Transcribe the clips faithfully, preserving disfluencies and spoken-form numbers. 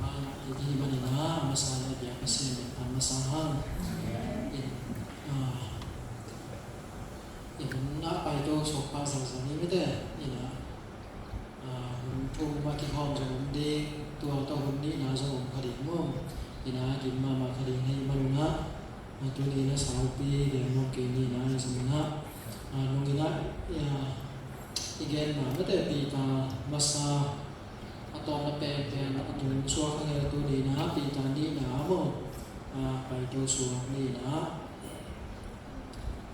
Ah, i dih manin ah, a masa le a biak Pasian min thang masa hang. In, ah, in ah, paito suak pah zangzang hi mate. In ah, ah, hun thum a kikhawm zong om ding, tua tawh hun nihna zong om kha ding maw. In ah, gim mahmah kha ding hi manun ah, ah, tuni in ah saupi gen mawk kei ni in ah, i zong in ah, ah, nung in ah, ah, i gen mah mate Peter masa a tawpna penpen a tung suak a ngeltu ni in ah, Peter nihna maw, ah, paito suak ni in ah,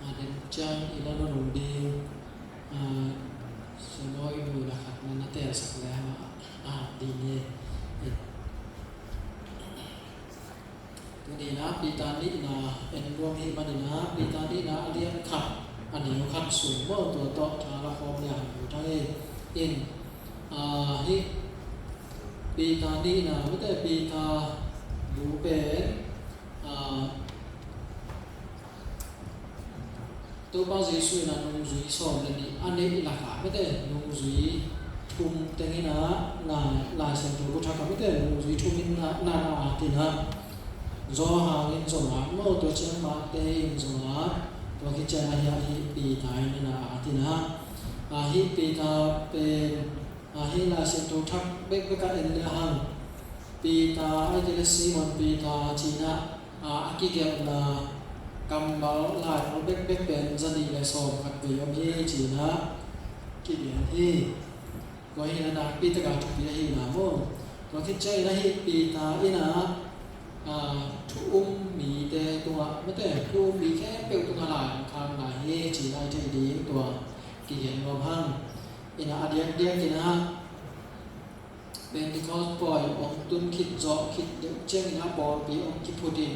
ah, den ciang i la nunung ding, ah, siamawi nu na khat na na telsak le hang ah, ah, ding hi. Tuni in ah Peter nihna en nuam hi manin ah, Peter nihna a lian khat a neu khat sung maw, tua tawh tha la khawm le hang ut hi. In, ah, hih Peter nihna mate, Peter bu pen, ah, Topa Jesuh in ah nungzui sawm le nih a neih lakah mate, nungzui thum teng in ah, na, Lai Siangtho bu thak ah mate, nungzui thum in ah na, na, na at in ah, Johan in zong at maw, tua ciang Mate in zong at, tua khit ciang ah hih Peter in na, na at in ah, ah, hih Peter pen, ah, hih Lai Siangtho thak bekbek ah en le hang, Peter, ahih kei leh Simon Peter ci in ah, a, a kigelhna kammal laipawl bekbek pen za nih le sawm khat vei om hi ci in ah kigen hi. Tua hi in ah nakpi tak a thupi ahihna maw. Tua khit ciang in ah hih Peter in ah, a, thu um mite tungah mate, thu um mi khempeuh tungah lai hong khakna hi ci in ah i theih ding tua kigen nuam hang. In ah a diakdiak in ah Pentecost pawi hong tun khit zawh khit deuh ciangin ah pawlpi hong kiphut in,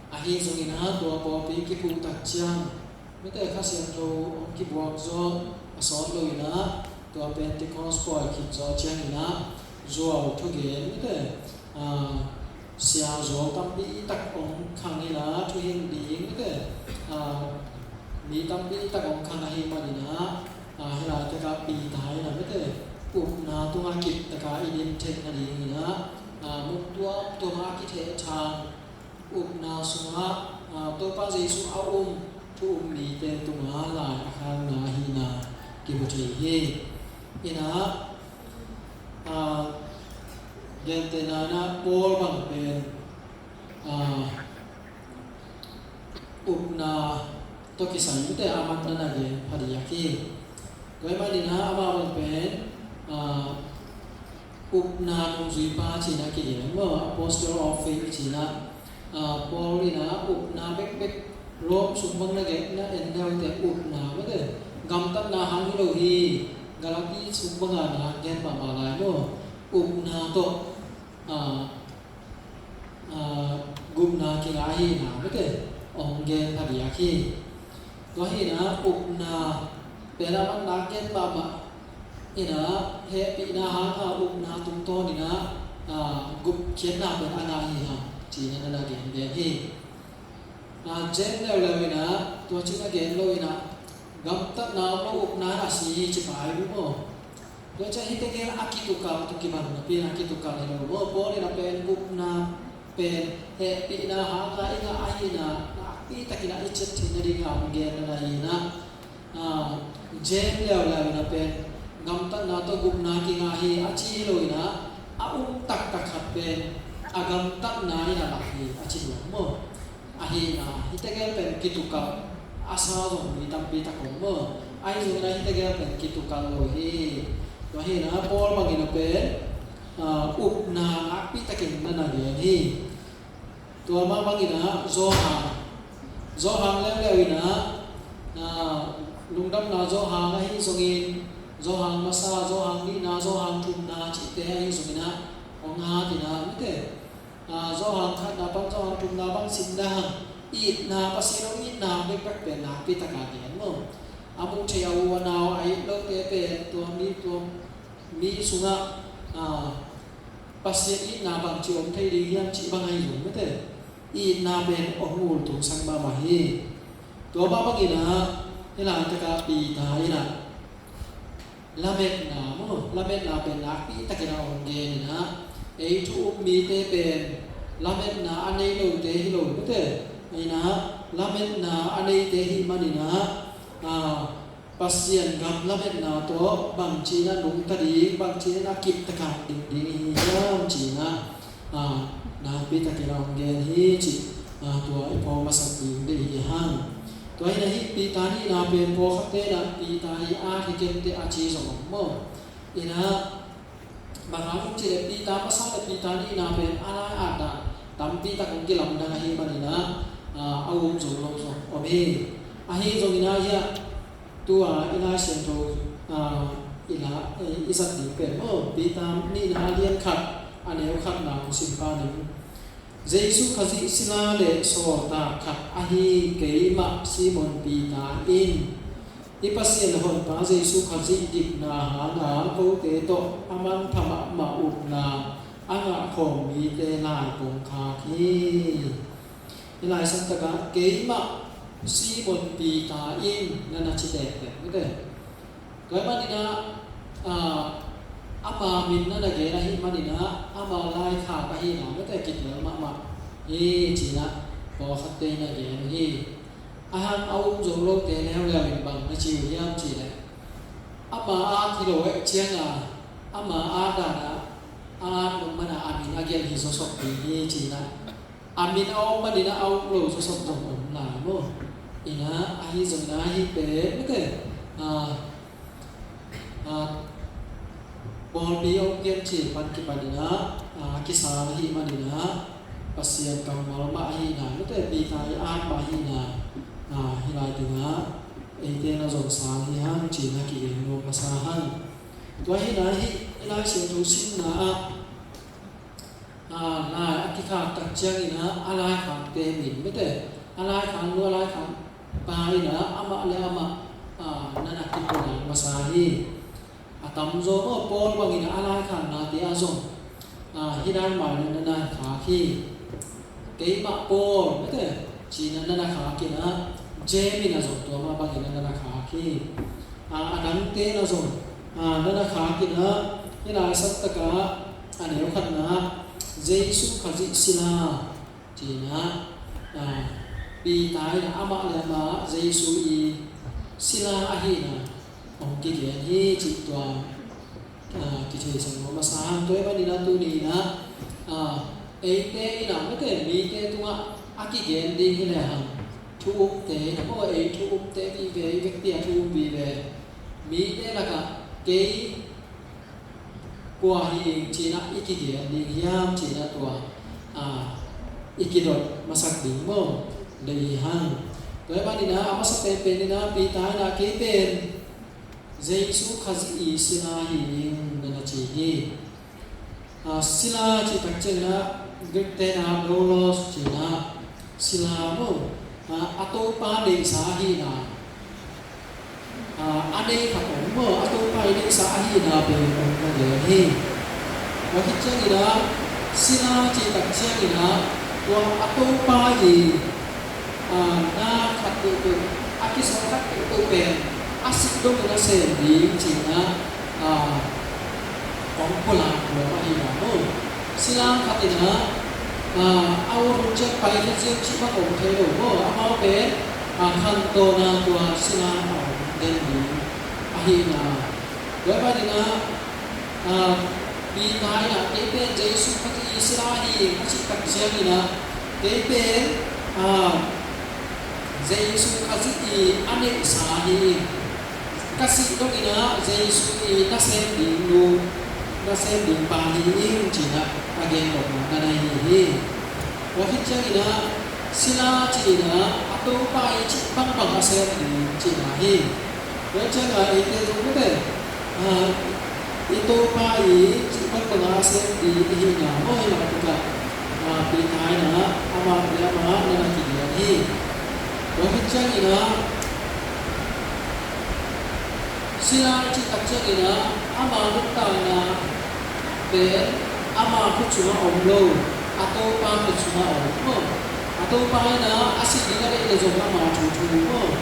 ahi zongin ah tua pawlpi kiphut tak ciang mite Kha Siangtho hong kibuak zawh a sawt lo in ah, tua Pentecost pawi khit zawh ciangin ah zuau thugen mite, ah, siazuau tampi tak hong khang in ah, thuhilh ding mite, ah, mi tampi tak hong khang ahih manin ah, ah, hih laitak ah Peter in ah mite, upna tungah kip tak a i din theih nadingin ah, ah, mun tuamtuam ah a kithehthang upna sungah, ah, Topa Jesuh a um thu um mite tungah lai a khakna ahihna kimu thei hi. In ah, ah, gentehna in ah Paul bang pen, ah, upna tawh kisai mite a matna na gen phadiak hi. Tua ahih manin ah amah bang pen, ah, upna nungzuipa ci in ah kigen maw, Apostle of Faith ci in ah, ah, Paul in ah upna bekbek Rome sung bang na gen na en le uh teh upna mite, gamtatna hang hi lo hi. Galati sung bang a na gen mahmah lai maw, upna tawh, ah, ah, gupna kingah ahihna mite hong gen phadiak hi. Tua hi in ah upna pen a matna gen mahmah in ah, hehpihna hanga upna tungtawn in ah, ah, gupkhiatna pen a ngah hi hang ci in ah na na gengen hi. Ah, gen leuleu in ah, tua ci in ah gen lo in ah, gamtatna om lo upna a si hi ci pai uh maw. Tua ciang hihte gel a kitukal tawh kibang napi in a kitukal hi lo maw. Paul in a pen gupna pen hehpihna hanga i ngah ahihna nakpi takin a i ciat theih nading a hong gen na na hi in ah, ah, gen leuleu in a pen gamtatna tawh gupna kingah hi a ci hi lo in ah, a um taktak khat pen a gamtatna in a lak hi a ci hi lo maw. Ahihna, hihte gel pen kitukal a sa zong mi tampi tak om maw. Ahi zongin ah hihte gel pen kitukal lo hi. Tua hi in ah Paul bangin a pen, ah, upna nakpi takin na na gen hi. Tua mah bangin ah Johan, Johan leuleu in ah, ah, lungdamna Johan ahi zongin, Johan masa, Johan nihna, Johan thumna cihte ahi zongin ah hong hat in ah mite, ah, Johan khatna pan Johan thumna bang sim le hang, itna, Pasian hong itna bekbek pen nakpi taka gen maw. A muh theih a u a nau a it lote pen tua mi, tua mi sungah, ah, Pasian itna bangci om thei ding hiam cih bang ahi zong mite, itna pen hong ultung sak mahmah hi. Tua mah bangin ah hih laitak ah Peter in ah lametna maw, lametna pen nakpi takin a hong gen in ah, Ei thu-um mite pen lametna a nei lote hi lo mate. Aina lametna a neite hi manina, a, Pasian gam lametna tawh bangcina nungta ding, bangcina kiptakak ding ding hi hiam cina, a, nakpitakin a hong gen hi ci, a, tua i phawk masak ding dei hi hang. Tua hina hi Peter nihna pen pawlkhatte na Peter hi a hi kente a ci zong om maw? Ina Bang hang hiam cih leh Peter masa le Peter nihna pen a lai-at dan tampi tak hong kilamdang ahih manin ah, a um zo lo zong om hi. Ahi zongin ah hiah tua i Lai Siangtho, a, i la, i zat ding pen maw, Peter nihna a lian khat a neu khatna hong sim pah ning. Jesu Khazih sila le sawltak khat ahi keimah Simon Peter in i Pasian le Honpa Jesu Khazih dikna hanga kote tawh a manpha mahmah upna a ngahkhawm mite lai kong khak hi. Hih lai santakah keimah Simon Peter in na na ci tektek mite. Tua ahih manin ah, a, ama min na na gen ahih manin ah ama laikhak ahihna mite kitel mahmah hi ci-in ah pawlkhatte in na gen uh hi. A hang a um zo lote leuleu in bang na ci uh hiam cih leh ama at hi lo eh ciangin ama at dan ah a at nop manin a min a gelh hi zawsop ding hi ci-in ah a min a om manin a um lo zawsop zong om lai maw? Ina ahi zongin ah hih pen mite, a, a, pawlpi a um gen cih pan kipanin ah, a, kisal ahih manin ah Pasian kammal mah ahihna mite, Peter i at mah ahihna, a, hih lai dingah eite na zong sal hi hang ci-in ah kigen nuam masa hang. Tua hi-in ah hih i Lai Siangtho simna ah a, lai a kikhak tak ciangin ah a laikhakte min mite, a laikhak nu a laikhak pa in ah amah le amah, a, na na kipulak masa hi. A tamzaw maw Paul bangin ah a laikhaknate ah zong, a, hih dan mah in ah na na khak hi. Keimah Paul mite ci-in ah na na khak in ah James in ah zong tua mah bangin ah na na khak hi. A, a dangte in ah zong, a, na na khak in ah hih lai santakah a neu khatna Jesu Khazih sila ci-in ah, a, Peter in ah amah le amah Jesu i sila ahihna hong kigen hi cih tua, a, kitheisak nuam masa hang. Tua ahih manin ah tuni-in ah, a, eite in ah mite mite tungah a kigen ding hi lehang thu-umte in ah maw, ei thu-umte vive, i vekpi-a thu-um vive mite lakah kei kua hi ing ci-in ah i kigen ding hiam ci-in ah tua, a, i kidot masak ding maw? Deih hi hang. Tua ahih manin ah a masa penpen in ah Peter in ah kei pen Jesu Khazih i sila hi ing na na ci hi. A, sila cih tak ciangin ah Greek te in ah doulos ci-in ah sila maw, a, a topa neihsa ahihna, a, a nei khat om maw, a topa i neihsa ahihna pen om na gen hi. Tua khit ciangin ah sila cih tak ciangin ah tua a topa i, a, na khat peuhpeuh, a kisawltak peuhpeuh pen a sih dongin a sem ding ci-in ah, a, kong pulak nuam ahihna maw? Sila khat in ah, a, a ut hun ciang pai khit ziau cih bang om thei lo maw? Amau pen, a, khantohna tua sila a om den ding ahihna. Tua ahih manin ah, a, Peter in ah kei pen Jesu Khazih i sila hi ing a cih tak ciangin ah kei pen, a, Jesu Khazih i a neihsa hi ing. Ka sih dongin ah Jesu i nasem ding nu, nasem ding pa hi ing ci-in ah a gen nopna na nei hi hi. Tua khit ciangin ah sila ci-in ah a topa i cih bangbang a sem ding cihna hi. Tua ciangin ah eite zong mite, a, i topa i cih bangbang a sem ding i hihna maw, hih lai takah, a, Peter in ah amah le amah na na kigen hi. Tua khit ciangin ah sila i cih tak ciangin ah ama nuntakna pen ama khut sungah om lo, a topa khut sungah om maw? A topa in ah a sih ding a deih leh zong ama thu thu maw?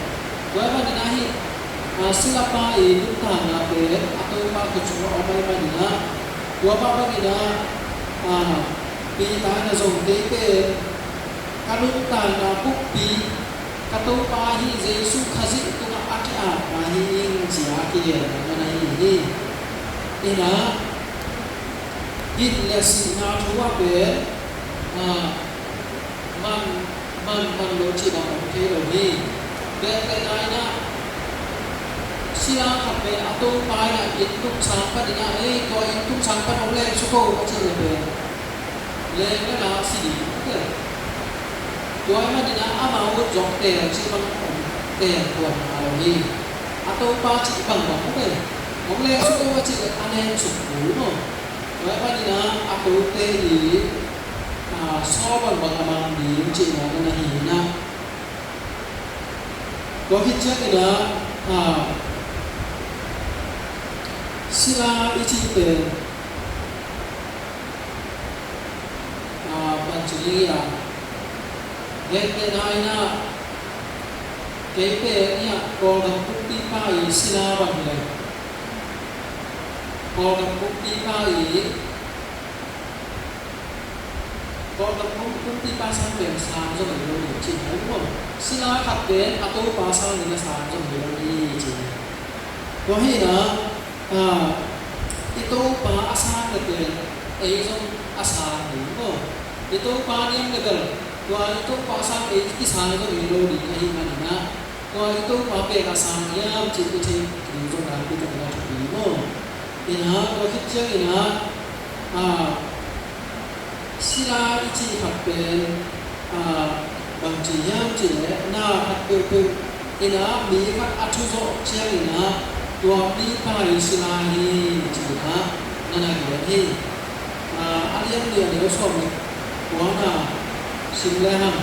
Tua ahih manin ah hih, a, silapa i nuntakna pen a topa khut sungah om ahih manin ah tua mah bangin ah Ah, Peter in zong, "Kei pen ka nuntakna buppi ka Topa hi, Jesu Khazih tungah a ki-appa hi ing," ci a kigen na hi hi. Ina, hin le sihna thu ah pen, ah, man, man, man lo cih bang om thei lo hi. Bek le nai na, sila khat pen a topa in a inn tung sang pan in a, "Ei, tua inn tung sang pan hong leng suk o," a cih le pen, leng le la si ding, tua hi manin a amau ut zawh teel cih bang om teel tuan a lo hi. A topa cih bang bang pen, "Hong leng suk o," a cih le a leng suk kul maw. Tua hi manin a, a tote i, ah, sawl bangbang a mang ding cihna na hi na. Tua khit ciangin a, ah, sila i cih pen, ah, bang ci ding hiam, gentehna in a, kei pen hiah Kawlgam kumpipa i sila bang hi leh, Kawlgam kumpipa i Kawlgam kum, kumpipa sang pen sang zong hi lo ding cih hi maw. Sila khat pen a topa sang ding a sang zong hi lo ding cih hi. Tua hi na, ah, i topa a sang le pen ei zong a sang ding maw. I topa niam le bel tua i topa sang ei i sang zong hi lo ding ahi manin a, tua i topa pen a sang hiam cih i theih ding zong nakpi takin a thupi maw. Ina, tua khit ciangin a, ah, sila i cih khat pen, ah, bang ci hiam cih leh, na khat peuhpeuh in a mi khat a thuzawh ciangin a, tua mipa i sila hi cih kha na na gen hi. Ah, a lian nih a neu sawm le kuana sim le hang.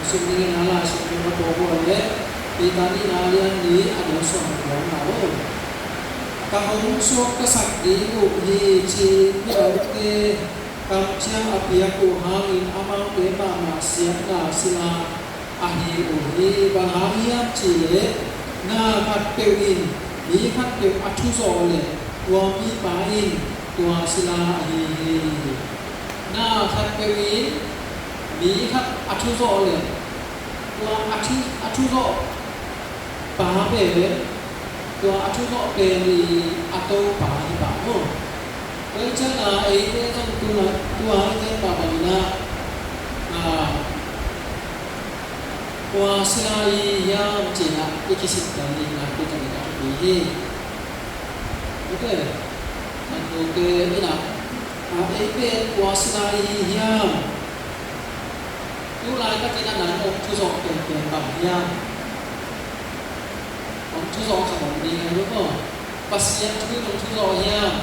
Sim dingin a Lai Siangtho ka pawlpawh leh, Peter nihna a lian nih a neu sawm le kuana lo. Ka hong suaktasak ding uh hi ci mihaute kamciam a piak uh hangin amaute mahmah siatna sila ahi uh hi. Bang hang hiam cih leh, na khat peuh in mi khat peuh a thuzawh leh, tua mipa in tua sila ahi hi. Na khat peuh in mi khat a thuzawh leh, tua a thu, a thuzawh pa pen, tua a thuzawh pen i a topa hi pah maw. Tua hi ciangin a, eite zong tu a, tu a i gen pah bangin a, ah, kua sila i hiam cih a i kisittel ding nakpi takin a thupi hi. Ute, a tute in a, ah, ei pen kua sila i hiam? Tu laitakin a nang hong thuzawh penpen bang hiam? Hong thuzawh khat om ding ahi lo maw? Pasian thu in hong thuzawh hiam?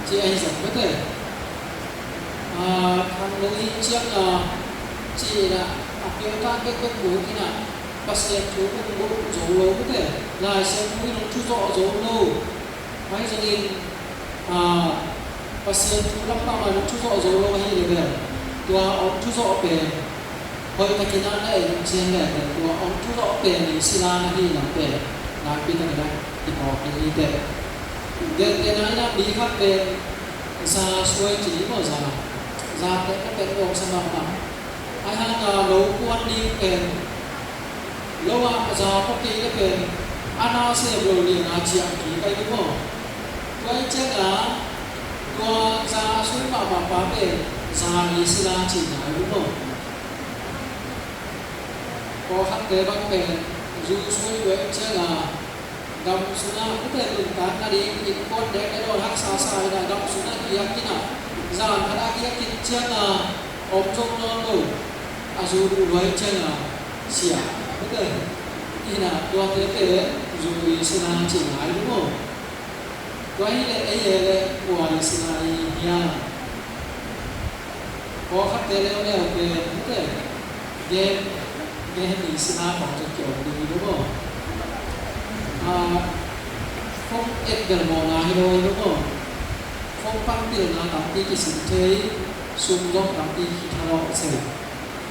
Ci ahi zong mate. Ah, khangno i hih ciangin a, ci in a, a piangthak bekbek buk in a, Pasian thu hong buk zo lo mate. Lai Siangtho in hong thuzawh zo lo. Ahi zongin, ah, Pasian thu lam mahmah in hong thuzawh zo lo ahih leh bel, tua hong thuzawh pen hoihtakin a na en ciang leh bel, tua hong thuzawh pen i sila na hihna pen nakpi takin a kiphawk ding hi teh. Gentehna in a, mi khat pen za suai ci hi maw, za, za pen na pen awksa mahmah. Ahi hang a lo kuan ding pen, lo ah za pua kei le pen, a na sem lo lian a ciah kik ahi maw. Tua hi ciangin a, tua za a suai mahmah pa pen za i sila cihna ahi maw. Pawlkhatte bang pen zu suai tua hi ciangin a, gam sungah mite nuntak nading innkuan nek le dawn haksa sa in a, gam sungah giak in a, zan khat a giak khit ciangin a om zo nawn lo, a zu duh lua hi ciangin a sia. Mite in a, tuate pen zu i sila cih ngai lo maw. Tua hi leh ei e le kua i sila i hiam? Pawlkhatte leuleu pen mite, game, game i sila bang tawh kiom ding hi lo maw. Ah, phone et bel mawhna hi lo hi lo maw. Phone pan pilna tampi kisim thei, sum zong tampi kithalawh thei.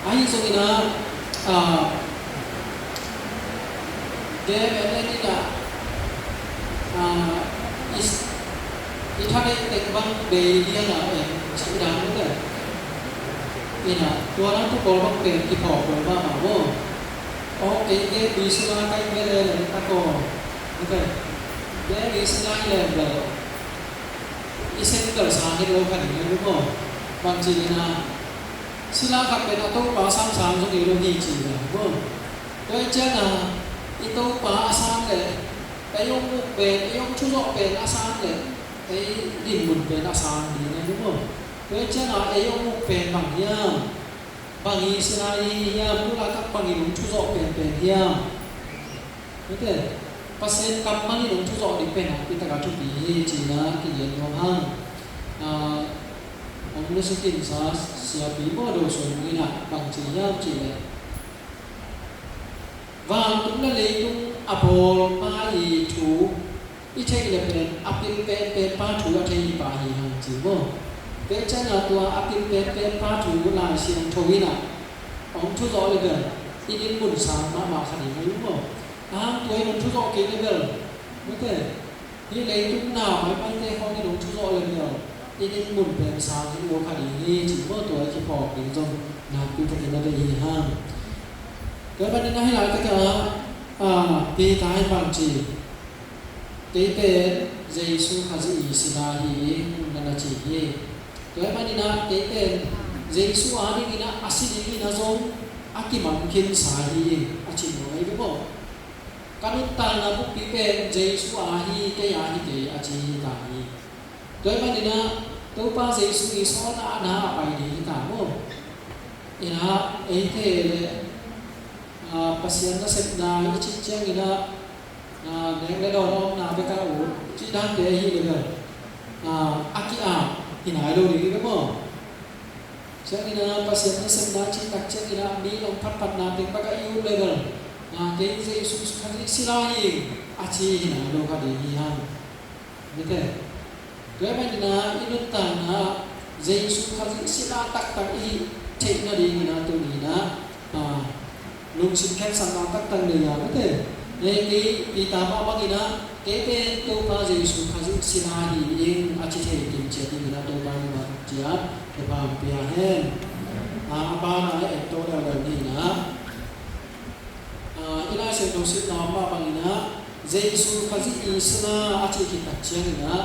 Ahi zongin a, ah, game en en in a, ah, is, I thaneih teng bang bei liang a, em, cih dan mite. Ina, tua nang tu pawl bang pen kiphawk pawl mahmah maw. Aw, kei te bisila kai mele le tak aw. Mite. Kei bisila i lem le. I sen kal sang hi lo kha ding hi maw. Bang ci ina. Sila khat pen a topa sang sang zong hi lo hi ci le maw. Tua i ciang a, i topa a sang le, ei hong muk pen, ei hong thuzawh pen a sang le, ei dinmun pen a sang ding a hi maw. Tua i ciang a, ei hong muk pen bang hiam? Bang hi sila hi hiam? Tu laitak bang hi hong thuzawh pen pen hiam? Mite, Pasian kam bang hi hong thuzawh ding pen a, i taka thupi hi ci ina kigen nuam hang. Ah, om le sikin sa siapi maw do sun ina bang ci hiam ci le. Vantung le leitung a bawl pa i thu i theih le pen a pil penpen pa thu a thei pa hi hang ci maw. Tua ciang a tua a pil penpen pa thu Lai Siangtho in a hong thuzawh le bel i dinmun sang mahmah kha ding hi maw. A hang tua in hong thuzawh kei le bel. Mite. Hih leitung na maimaite khawng in hong thuzawh lem leh i dinmun pen sang hi lo kha ding hi cih maw, tua i kiphawk ding zong nakpi takin a deih hi hang. Tua ahih manin a hih laitakah, ah, Peter in bang ci, kei pen Jesu Khazih i sila hi ing, na na ci hi. Tua ahih manin ah kei pen Jesu a dingin ah a si dingin ah zong a kimang khinsa hi ing, a ci nuam hi ve maw. Ka nuntakna buppi pen Jesu a hi, kei a hi kei a ci hi ta hi. Tua ahih manin ah Topa Jesu i sawlna a na a pai ding hi ta maw. Inah eite le, ah, Pasian nasepna i cih ciangin ah, ah, nek le dawn a omna bek a ut cih dante ahi le bel, ah, a ki-ap hi nai lo ding hi ve maw. Ciangin ah Pasian nasepna cih tak ciangin ah mi long phatphatna teng bek a i ut le bel, ah, kei Jesu Khazih sila hi ing a ci hi nai lo kha ding hi hang. Mite. Tua ahih manin ah i nuntakna ah Jesu Khazih sila taktak i hih theih nadingin ah tuni-in ah, ah, lungsim khensatna taktak nei a, mite. Hei, kei Peter mah bangin ah kei pen Topa Jesu Khazih sila hi ing a ci thei kim ciat dingin ah Topa in bang ciat thupha hong pia hen. Ah, a banah en to leuleu ni-in ah, ah, i Lai Siangtho simna mah bangin ah Jesu Khazih i sila a cih khit tak ciangin ah,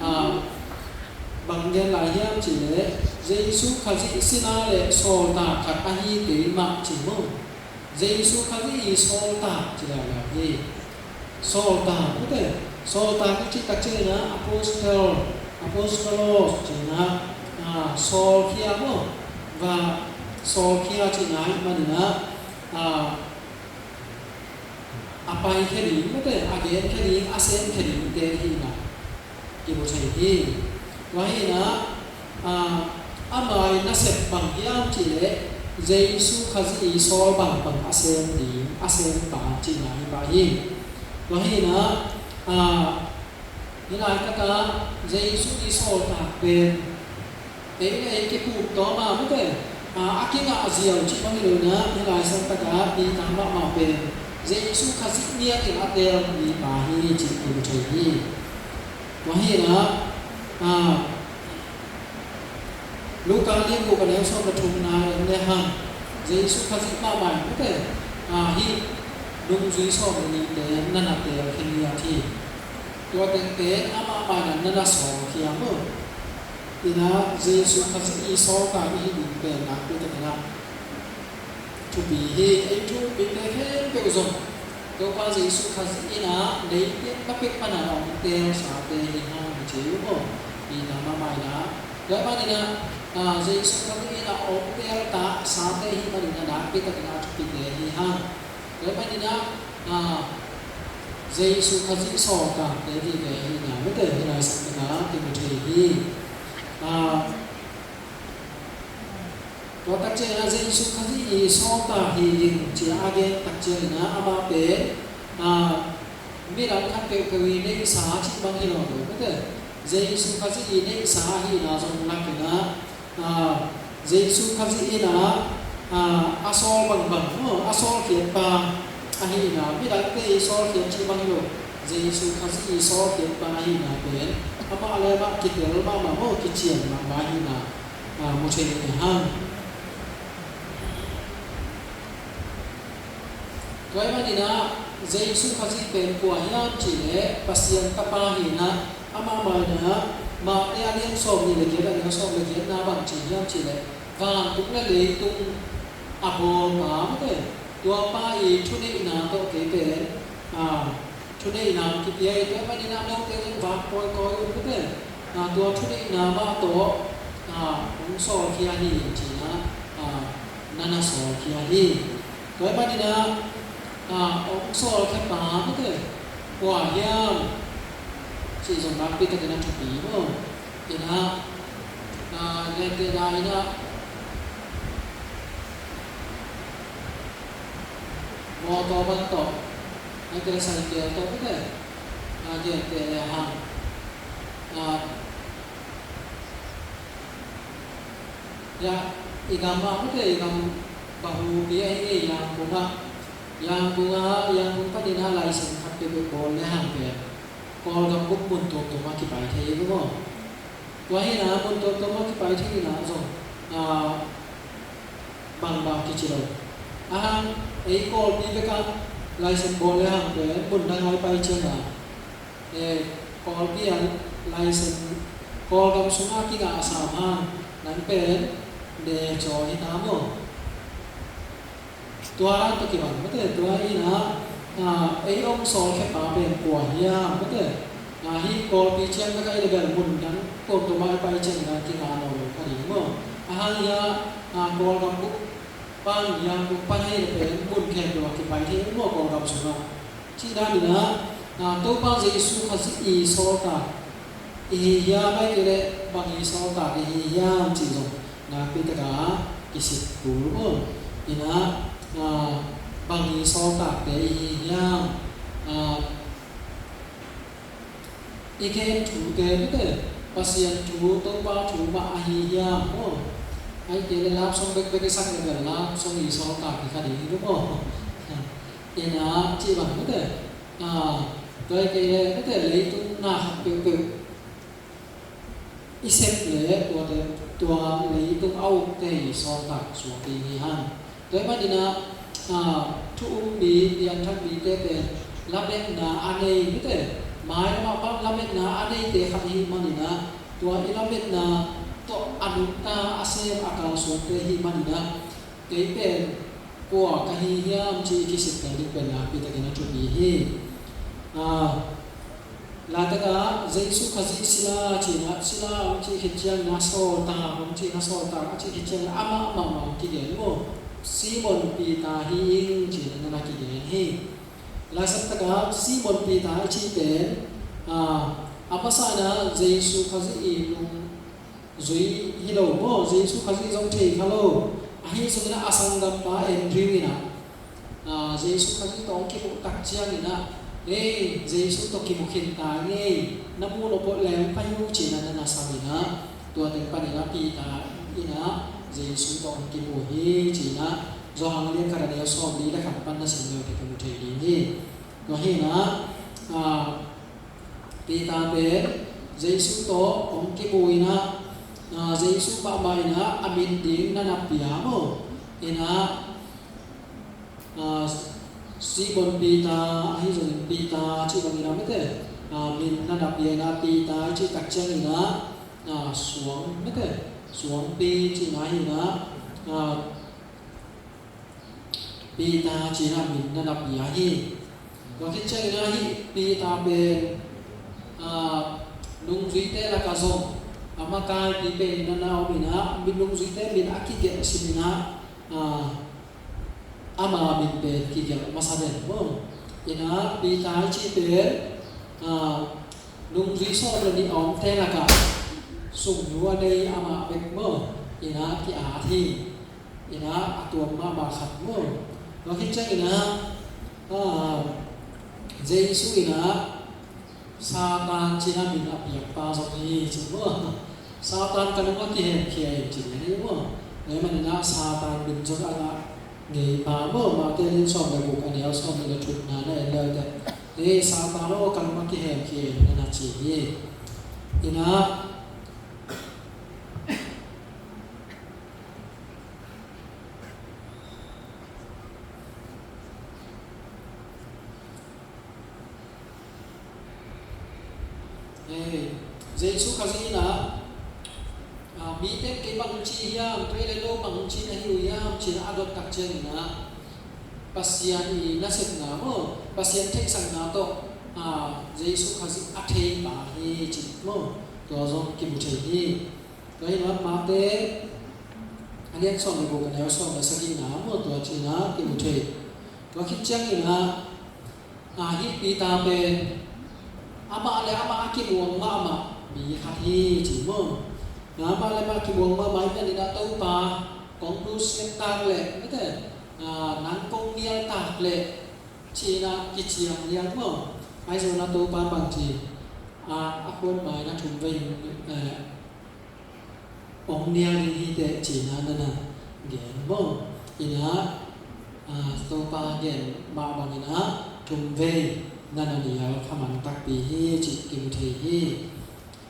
ah, bang gen lai hiam cih leh Jesu Khazih sila le sawltak khat ahi kei mah ci maw. Jesu Khazih i sawltak ci leuleu hi. Sawltak, mite, sawltak i cih tak ciangin ah apostle, apostolos ci-in ah, ah, sawlkhia maw. Va, sawlkhia cihna ahih manin ah, ah, a paikhia ding, mite, a genkhia ding, a semkhia dingte hi-in ah kimu thei hi. Tua hi-in ah, ah, ama i nasep bang hiam cih leh Jesu Khazih i sawl bangbang a sem ding, a sempa cihna hi pah hi. Tua hi-in ah, ah, hih laitakah Jesu i sawltak pen ei le ei kipuk tawm a, mite, ah, a kingah ziau cih bang hi lo-in ah, hih lai santakah Peter mahmah pen Jesu Khazih miatin a teel mipa hi cih kimu thei hi. Tua hi-in ah, ah, Luka lian guk a neu sawm le thumna en le hang, Jesu Khazih mahmah in, mite, ah, hih nungzui sawm le nihte na na teel khin hi a ci. Tua tengte amah mah in na na sawlkhia maw. Inah Jesu Khazih i sawltak i hih ding pen nakpi takin ah thupi hi. Ei thu umpite khempeuh zong Topa Jesu Khazih in ah leitung na pek pan a hong teelsate hi hang ci uh maw. Peter mahmah in ah. Tua ahih manin ah, ah, Jesu Khazih in ah hong teeltaksate hi manin ah nakpi takin ah thupite hi hang. Tua ahih manin ah, ah, Jesu Khazih sawltakte vive hi-in ah, mite, hih lai santakah kimu thei hi. Ah, tua tak ciangin ah Jesu Khazih i sawltak hi ding ci-a a gen tak ciangin ah amah pen, ah, midang khat peuhpeuh i neihsa cih bang hi lo, mite. Jesu Khazih i neihsa ahihna zong lakin ah, ah, Jesu Khazih in ah, ah, a sawl bangbang, no, a sawlkhiatpa ahihna, midangte i sawlkhiat cih bang hi lo, Jesu Khazih i sawlkhiatpa ahihna pen Amah le amah kitel mahmah maw, kician mahmah hi-in ah, ah, mu thei ni hang. Tua ahih manin ah Jesu Khazih pen kua hiam cih leh Pasian Tapa hi-in ah, amah mah in ah Mate a lian sawmnih le giat, a neu sawm le giatna bang ci hiam cih leh, vantung le leitung a bawlpa mate, tua pa i thuneihna tawh kei pen, ah, thuneihna kipia hi. Tua ahih manin ah note zong vak kawikawi un mate, ah, tua thuneihna mah tawh, ah, hong sawlkhia hi ci-in ah, ah, na na sawlkhia hi. Tua ahih manin ah, ah, hong sawlkhiapa mate kua hiam cih zong nakpi takin a thupi maw. In ah, ah, gentehna in ah, mawtaw bang tawh, ahih kei leh cycle tawh mate, ah, genteh le hang, ah, ya, i gam ah mate, i gam bahupi ahi, Yangon ah, Yangon ah, Yangon panin ah license khat peuhpeuh bawl le hang pen Kawlgam bup mun tuamtuam ah kipai thei hi maw. Tua hi-in ah mun tuamtuam ah kipai thei hi-in ah zong, ah, bangmah kici lo. A hang ei Kawlpi bek ah license bawl le hang pen mun dang ah i pai ciangin ah, eh, Kawlpi ah license, Kawlgam sungah kingah a sam hang, nang pen ne caw hi ta maw. Tua dan tawh kibang mate, tua hi-in ah, ah, ei hong sawlkhiapa pen kua hiam mate. Ah, hih Kawlpi ciang bek ah i leh bel mun dang tuamtuam ah i pai ciangin ah kingah nawn lo kha ding maw. A hang hi-a, ah, Kawlgam bup pan, Yangon pan hi leh pen mun khempeuh ah kipai thei maw, Kawlgam sungah. Cih dan in ah, ah, Topa Jesu Khazih i sawltak i hi hiam, ahih kei leh bang i sawltak i hi hiam cih zong nakpi takin kisik kul maw. In ah, ah, bang i sawltakte i hi hiam, ah, i gen thute mate, Pasian thu, Topa thu mah ahi hiam maw. Ahih kei leh love song bekbek i sak leh bel love song i sawltak hi kha ding hi lo maw. In ah, cih bang mate, ah, tua ahih kei leh mate, leitung na khat peuhpeuh i sep leh tuate, tua leitung a ukte i sawltak suak ding hi hang. Tua ahih manin ah, ah, thu um mi, piangthak mite pen lametna a nei mate, mailam ah bang lametna a neite khat i hih manin ah, tua i lametna tawh a nungta a sem a kalsuante i hih manin ah, kei pen kua ka hi hiam cih i kisik ding pen nakpi takin a thupi hi. Ah, laitak ah Jesu Khazih sila ci-in ah, sila hong cih khit ciangin ah sawltak hong ci-in ah, sawltak a cih khit ciangin ah amah mahmah hong kigen maw. Simon Peter hi ing ci-in ah na kigen hi. Laisiangtho ah Simon Peter i cih pen, ah, a masa in ah Jesu Khazih i nung zui hi lo maw, Jesu Khazih zong thei kha lo. Ahi zongin ah a sanggampa Andrew in ah, ah, Jesu Khazih tawh hong kimuh tak ciangin ah, "Ei, Jesu tawh kimu khin ta ing ei, na muh loh peuh leh hong pai un," ci-in ah na na sam in ah, tua teng panin ah Peter in ah Jesu tawh hong kimu hi ci-in ah Johan lian khat a neu sawmli le khat pan na sim leh kimu thei ding hi. Tua hi-in ah, ah, Peter pen Jesu tawh hong kimu in ah, ah, Jesu mahmah in ah a min ding na na pia maw. In ah, ah, Simon Peter, ahi zongin Peter cih bangin ah mate, ah, min na na pia in ah Peter i cih tak ciangin ah, ah, suang mate, suangpi cihna hi-in ah, ah, Peter ci-in ah min na na pia hi. Tua khit ciangin ah hih Peter pen, ah, nungzuite lakah zong a makaipi pen na na om in ah, min nungzuite min a kigelh sim in ah, ah, ama min pen kigelh masa den maw. In ah Peter i cih pen, ah, nungzui sawm le nih a omte lakah sungnu a nei amah bek maw. In ah ki-at hi. In ah a tuam mahmah khat maw. Tua khit ciangin ah, ah, Jesu in ah Satan ci-in ah min a piakpa zong hi ci maw. Satan ka nung ah kihemkhia in ci hi maw. Tua ahih manin ah Satan min zong a ngah ngeipa maw. Mate lian sawm le guk a neu sawm le thumna na en le teh, "Ei Satan aw, ka nung ah kihemkhia in," na na ci hi. Ina, eh, Jesu Khazih ina, ah, mite kei bang ci hiam, kei le no bang ci na hi uh hiam, ci-in a dot tak ciangin ah, Pasian i nasepna maw, Pasian theihsakna tawh, ah, Jesu Khazih a thei pa hi ci maw, tua zong kimu thei hi. Tua hi-in ah Mate a lian sawm le guk a neu sawm le sagihna maw, tua ci-in ah kimu thei. Tua khit ciangin ah, ah, hih Peter pen amah le amah a kimuang mahmah mi khat hi ci maw. Amah le amah a kimuang mahmah ahih manin ah Topa kong nusiat tak leh, mate, ah, nang kong nial tak leh, ci-in ah kiciam liang maw. Ahi zongin ah Topa bang ci, ah, a khuan mai na thum vei, eh, hong nial ding hi teh ci-in ah na na gen maw. Ina, ah, Topa gen mah bangin ah thum vei na na nial kha man takpi hi cih kimu thei hi.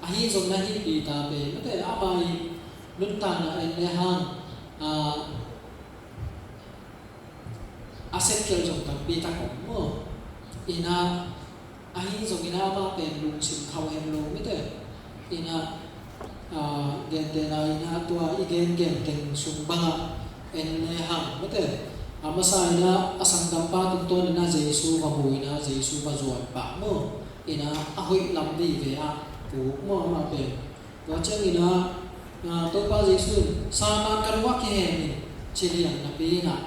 Ahi zongin ah hih Peter pen, mate, ama i nuntakna en le hang, ah, a sepkhial zong tampi tak om maw. Ina, ahi zongin ah amah pen lungsim khauh hem lo, mate. Ina, ah, gentehna ina tua i gengen teng sung bangah en le hang, mate, a masa ina a sanggampa tungtawn ina Jesu va mu ina Jesu va zuan pah maw. Ina, a hoih lam vive ah puk maw amah pen. Tua ciangin ah, ah, Topa Jesu in, "Satan, ka lungah kihem in," ci liang napi-in ah,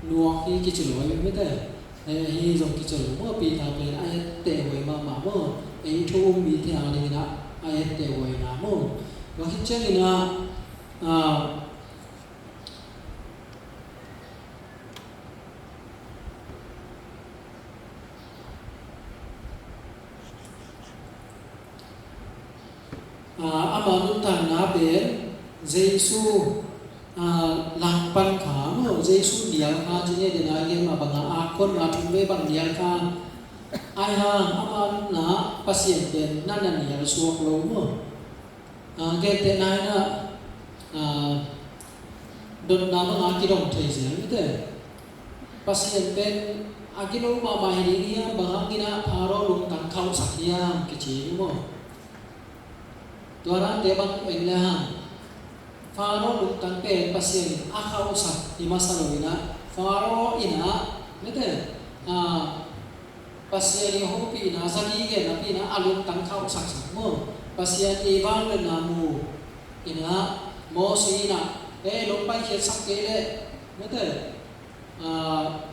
nuak hi kici lo hi, mate. Eh, hih zong kici lo maw, Peter pen a etteh huai mahmah maw. Ei thu um mite adingin ah a etteh huaina maw. Tua khit ciangin ah, ah, ah, ama nuntakna pen Jesu, ah, langpan kha maw, Jesu nial kha ci-in ah, dena gen mah bangah a khuan ma thum vei bang nial kha. Ahi hang ama nunna Pasian pen na na nial suak lo maw. Ah, gentehna ina, ah, dotna bangah kidong thei zel, mate. Pasian pen a gilo mahmah hi ding hiam, bang hangin ah Pharaoh lungtang khauhsak hiam kici hi maw. Tua dante bang en le hang, Pharaoh lungtang pen Pasian in a khauhsak hi masa lo ina, Pharaoh ina, mate, ah, Pasian i hopihna, zani gen napi-in ah a lungtang khauhsak sak maw. Pasian i vangliatna mu ina, Moses ina, "Eh, nong paikhiatsak kei leh, mate, ah,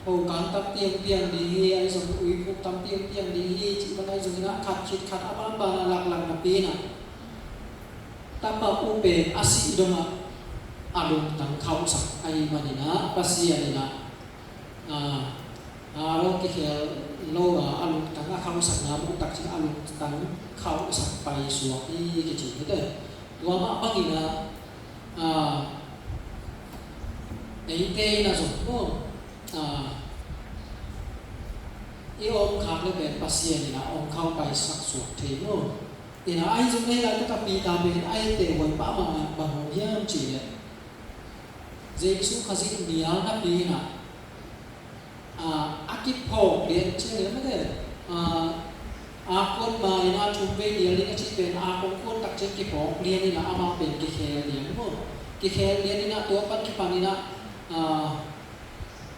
phokang tampi hong piang ding hi, ahi zong uiphuk tampi hong piang ding hi," cih bang ahi zongin ah khat khit khat a banban a laklak napi-in ah tapa upen a sih dongah a lungtang khauhsak ahih manin ah Pasian in ah, ah, a lo kikhel lo a, a lungtang a khauhsakna bang tak ciang a lungtang khauhsak paisuak hi kici hi teh. Tua mah bangin ah, ah, eite in ah zong maw, ah, i om khak le pen Pasian in ah om khauh paisak suak thei maw. In ah ahi zong, hih laitak ah Peter pen a etteh huai mahmah bang hang hiam cih leh, Jesu Khazih nial napi-in ah, ah, a kiphawk lian ciangin ah, mate, ah, a khuan ma in ah thum vei nial ding a cih pen a kong khuan tak ciang kiphawk lian in ah amah pen kikhel lian maw. Kikhel lian in ah tua pan kipan in ah, ah,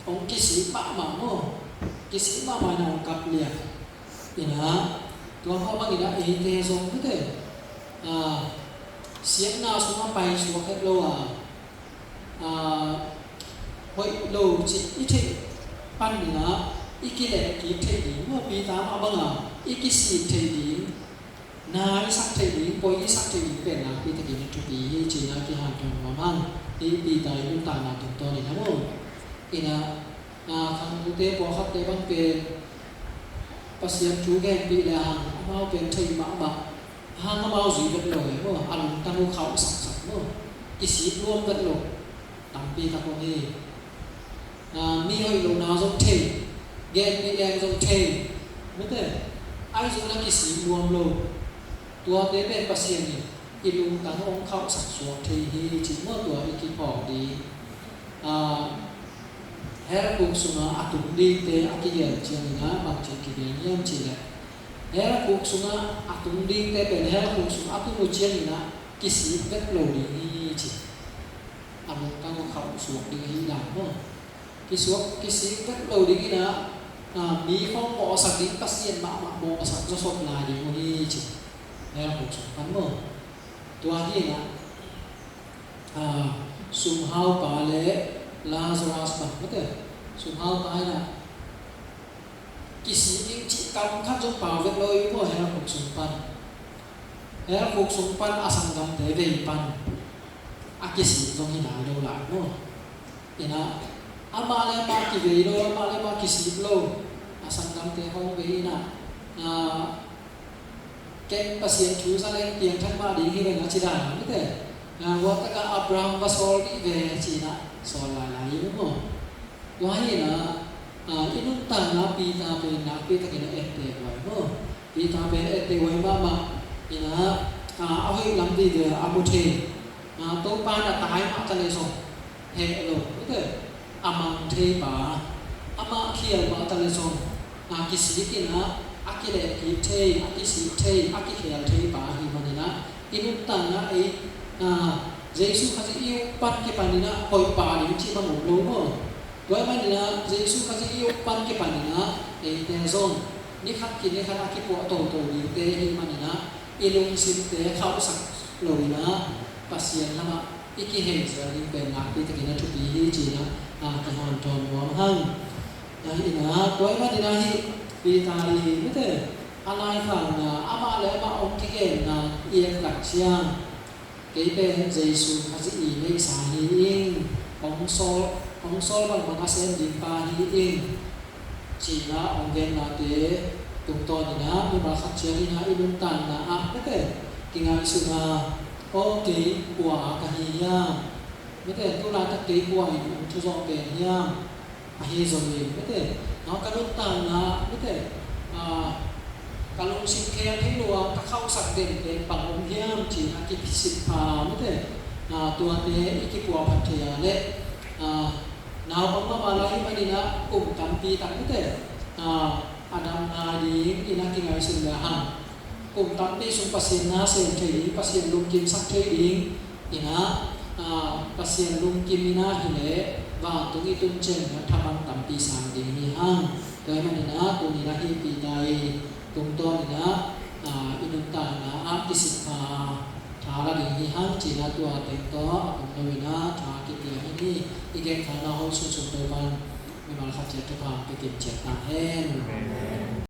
hong kisik mahmah maw. Kisik mahmah in ah hong kap lian. In ah, tua mah bangin ah eite zong, mate, ah, siatna sungah paisuak het lo a, ah, hoih lo cih i theih panin ah i kilehkik theih ding maw, Peter mah bangin ah i kisik theih ding, na i sak theih ding, poi i sak theih ding pen nakpi takin a thupi hi cih na kihanthawn nuam hang. Hih Peter i nuntakna tungtawn in ah maw. In ah, ah, khangnote pawlkhatte bang pen Pasian thu genpih le hang amau pen thei mahmah, hang amau zui vet lo hi maw, a lungtang uh khauh saksak maw, kisik nuam vet lo, tampi tak om hi. Ah, mi hoih lohna zong thei, genpih leng zong thei, mate. Ahi zongin a kisik nuam lo. Tuate pen Pasian in i lungtang hong khauhsak suak thei hi cih maw, tua i kiphawk ding. Ah, hell khuk sungah a tung dingte a kigelh ciangin ah bangci kigelh hiam cih leh, hell khuk sungah a tung dingte pen hell khuk sungah a tung uh ciangin ah kisik vet lo ding hi ci. A lungtang hong khauh suak ding hi dan maw. Kisuak, kisik vet lo dingin ah, ah, mi khawng mawhsak ding, Pasian mahmah mawhsak zawsop lai ding uh hi ci. Hell khuk sung pan maw. Tua hi in ah, ah, sumhaupa le Lazarus pan, mate, sumhaupa in ah kisik ding cih kam khat zong pau vet lo hi maw, hell khuk sung pan. Hell khuk sung pan a sanggamte vei pan a kisik zong hi nai lo lai maw. In ah, amah le amah kivei lo, amah le amah kisik lo. A sanggamte hong vei in ah, ah, ken Pasian thu za leng piangthak mah ding hi veng a ci dan, mate. Ah, tua takah Abraham va sawl dih ve ci in ah sawl lailai hi maw. Tua hi in ah, ah, i nuntakna Peter pen nakpi takin a etteh huai maw. Peter pen etteh huai mahmah in ah, ah, a hoih lam vive a mu thei. Ah, Topa in a tai mah ta le zong heh lo, mate, a mang thei pa, amah khial mah ta le zong, ah, kisik in ah, a kilehkik thei, a kisik thei, a kikhial thei pa ahih manin ah, i nuntakna ei, ah, Jesu Khazih i up pan kipanin ah hoih pa ding cih bang om lo maw. Tua ahih manin ah Jesu Khazih i up pan kipanin ah eite zong ni khat khit ni khat a kipuah toto dingte ahih manin ah i lungsimte khauhsak lo in ah Pasian lamah i kihei zel ding pen nakpi takin a thupi hi ci in ah, ah, kihanthawn nuam hang. Ah, in ah, tua ahih manin ah hih Peter i, mate, a laikhakna, amah le amah hong kigenna i et tak ciang, kei pen Jesu Khazih i neihsa hi ing, hong sawl, hong sawl bangbang a sem ding pa hi ing, ci in ah hong gennate tungtawn in ah mimal khat ciat in ah i nuntakna ah, mate, kingaihsun a, aw, kei kua a ka hi hiam? Mate, tu laitak kei kua in hong thuzawh pen hiam? Ahi zongin, mate, ah, ka nuntakna, mate, ah, ka lungsim khel thei lo a ka khauhsak den pen bang om hiam ci in a kisit pha, mate, ah, tuate i kipuahphat thei a leh, ah, naupang mahmah lai ahih manin ah kum tampi tak, mate, ah, a dam nai dingin a kingaihsun le hang. Kum tampi sung Pasian na sem thei ding, Pasian lungkimsak thei ding in ah, ah, Pasian lungkim in ah hi leh vantung i tun ciangin ah thamang tampi sang ding hi hang. Tua ahih manin ah tuni in ah hih Peter i tungtawn in ah, ah, i nuntakna ah kisik pha tha la ding hi hang ci in ah tua teng tawh a om lo in ah tha kipia hi ni. I genkholhna hong sunsun Topa'n mimal khat ciat thupha hong pia kim ciat ta hen. Amen.